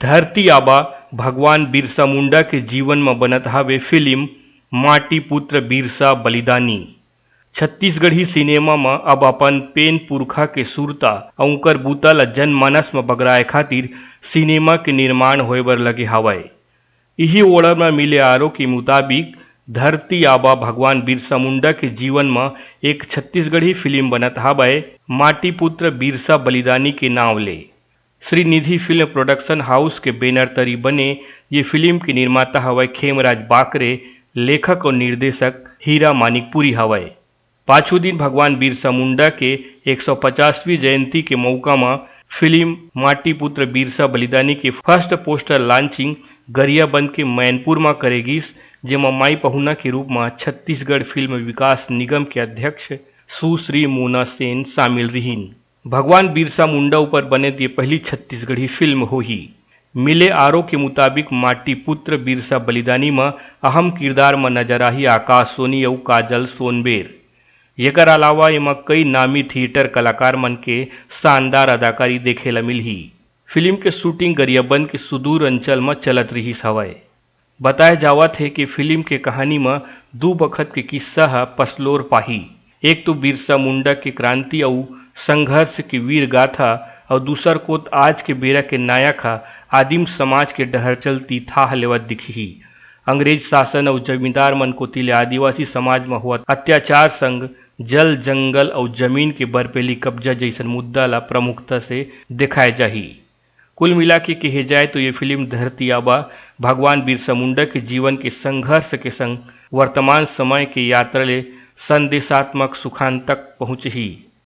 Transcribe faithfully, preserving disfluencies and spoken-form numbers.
धरती आबा भगवान बिरसा मुंडा के जीवन म बनत हावे फिल्म माटी पुत्र बिरसा बलिदानी। छत्तीसगढ़ी सिनेमा म अब अपन पेन पुरखा के सुरता अउ उंकर बूता ल जनमानस म बगराए खातिर सिनेमा के निर्माण होए बर लगे हावय। इही ओड़र म मिले आरो के मुताबिक धरती आबा भगवान बिरसा मुंडा के जीवन म एक छत्तीसगढ़ी फिल्म बनत हावय, माटी पुत्र बिरसा बलिदानी के नांव ले। श्री निधि फिल्म प्रोडक्शन हाउस के बैनर तरी बने ये फिल्म के निर्माता हवय खेमराज बाकरे, लेखक अउ निर्देशक हीरा मानिकपुरी हवय। पाछू दिन भगवान बिरसा मुंडा के एक सौ पचासवीं जयंती के मउका म फिल्म माटी पुत्र बिरसा बलिदानी के फर्स्ट पोस्टर लॉन्चिंग गरियाबंद के मैनपुर म करे गिस, जेमा माई पहुना के रूप म छत्तीसगढ़ फिल्म विकास निगम के अध्यक्ष सुश्री मोना सेन शामिल रिहीन। भगवान बिरसा मुंडा ऊपर बने ये पहली छत्तीसगढ़ी फिल्म होही। मिले आरो के मुताबिक माटी पुत्र बिरसा बलिदानी म अहम किरदार म नजर आही आकाश सोनी अउ काजल सोनबेर। येकर अलावा एमा कई नामी थिएटर कलाकार मन के शानदार अदाकारी देखे ल मिलही। फिल्म के शूटिंग गरियाबंद के सुदूर अंचल म चलत रिहिस हवय। बताए जावत हे कि फिल्म के कहानी म दू बखत के किस्सा ह पसलोर पाही। एक तो बिरसा मुंडा के क्रांति अउ संघर्ष के वीर गाथा अउ दूसर कोत आज के बेरा के नायक ह आदिम समाज के डहर चलती थाह लेवत दिखही। अंग्रेज शासन अउ जमींदार मन कोति ले आदिवासी समाज म होवत अत्याचार संग जल, जंगल अउ जमीन के बरपेली कब्जा जइसन मुद्दा ल प्रमुखता से देखाए जाही। कुल मिला के कहे जाए तो ये फिल्म धरती आबा भगवान बिरसा मुंडा के जीवन के संघर्ष के संग वर्तमान समय के यात्रा ले संदेशात्मक सुखान तक पहुंचही।